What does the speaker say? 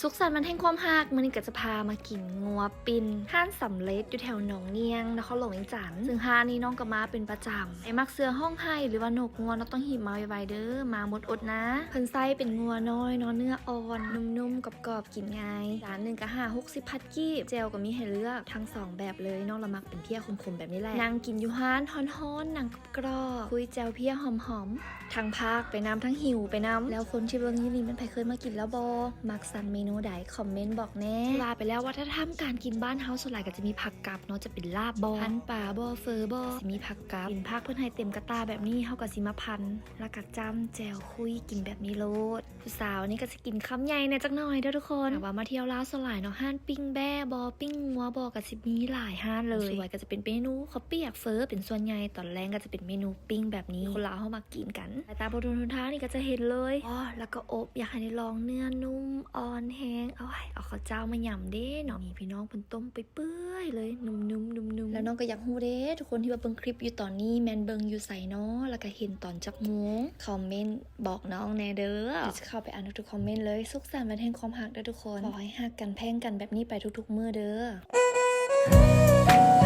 ສຸກສັນວັນແຫ່ງຄວາມຮັກ ມື້ນີ້ກໍຈະພາມາກິນງົວປີ້ນ ຮ້ານສຳເລັດຢູ່ແຖວໜອງນຽງ ນະຄອນຫຼວງວຽງຈັນ ຊຶ່ງຮ້ານນີ້ນ້ອງກໍມາເປັນປະຈຳ. ໃຜມັກເສືອຮ້ອງໄຫ້ ຫຼືວ່ານົກງົວເນາະ ຕ້ອງຮີບມາໄວໆເດີ້ ມາໝົດອົດນາ. ເພິ່ນໃຊ້ເປັນງົວນ້ອຍເນາະ ເນື້ອອ່ອນ ນຸ້ມໆ ກອບໆ ກິນງ່າຍ. ຈານໜຶ່ງກໍຫ້າຫົກສິບພັດກີບ ແຈ່ວກໍມີໃຫ້ເລືອກທັງສອງແບບເລີຍ. ນ້ອງລະມັກເປັນເພ້ຍຂົມໆແບບນີ້ແຫຼະ. ນັ່ງກິນຢູ່ຮ້ານຮ້ອນໆ ໜັງ ກຣອບ ຄຸຍແຈ່ວເພ້ຍຫອມໆ ທັງພາກໄປນຳ ທັງຫິວໄປນຳ. ແລ້ວຄົນທີ່ເບິ່ງຢູ່ນີ້ແມ່ນໃຜເຄີຍມາກິນແລ້ວບໍ່? ມັກສັ່ງເມນູໃດ? ຄອມເມັນບອກແດ່. ທີ່ວ່າໄປແລ້ວ ວັດທະນະທຳການກິນບ້ານເຮົາສ່ວນຫຼາຍກໍຈະມີຜັກກັບເນາະ, ຈະເປັນລາບບໍ່ ພັນປາບໍ່ ເຟີບໍ່ ຊິມີຜັກກັບ. ກິນຜັກເພິ່ນໃຫ້ເຕັມກະຕ່າແບບນີ້ ເຮົາກໍຊິມາພັນ ແລ້ວກໍຈ້ຳແຈ່ວຄຸຍກິນແບບນີ້ໂລດ. ຜູ້ສາວນີ້ກໍຊິກິນຄຳໃຫຍ່ແດ່ຈັກໜ້ອຍເດີ້ທຸກຄົນ. ຖ້າວ່າມາທ່ຽວລາວສ່ວນຫຼາຍເນາະ ຮ້ານປີ້ງແບ້ບໍ່ ປີ້ງງົວບໍ່ ກໍຊິມີຫຼາຍຮ້ານເລີຍ. ສ່ວນໃຫຍ່ກໍຈະເປັນເມນູເຂົ້າປຽກ ເຟີເປັນສ່ວນໃຫຍ່, ຕອນແລງກໍຈະເປັນເມນູປີ້ງແບບນີ້ ຄົນລາວເຮົາມັກກິນກັນ. ສາຍຕາບໍ່ດົນຫົນທາງນີ້ກໍຈະເຫັນເລີຍ. ອໍ ແລ້ວກໍອົບ ຢາກໃຫ້ໄດ້ລອງເນື້ອນຸ້ມ ອ່ອນແຮງ. ໂອ້ຍ ເອົາເຂົ້າເຈົ້າມາຫຍ້ຳເດ້ເນາະ. ນີ້ພີ່ນ້ອງເພິ່ນຕົ້ມໄປເປື່ອຍເລີຍ ນຸ້ມໆ ນຸ້ມໆ. ແລ້ວນ້ອງກໍຢາກຮູ້ເດ້ ທຸກຄົນທີ່ວ່າເບິ່ງຄລິບຢູ່ຕອນນີ້ ແມ່ນເບິ່ງຢູ່ໃສເນາະ ແລ້ວກໍເຫັນຕອນຈັກໂມງ? ຄອມເມັນ ບອກນ້ອງແດ່ເດີ້. ດຽວຈະເຂົ້າໄປອ່ານທຸກໆຄອມເມັນເລີຍ. ສຸກສັນວັນແຫ່ງຄວາມຮັກເດີ້ທຸກຄົນ. ຂໍໃຫ້ຮັກກັນແພງກັນແບບນີ້ໄປທຸກໆມື້ເດີ້.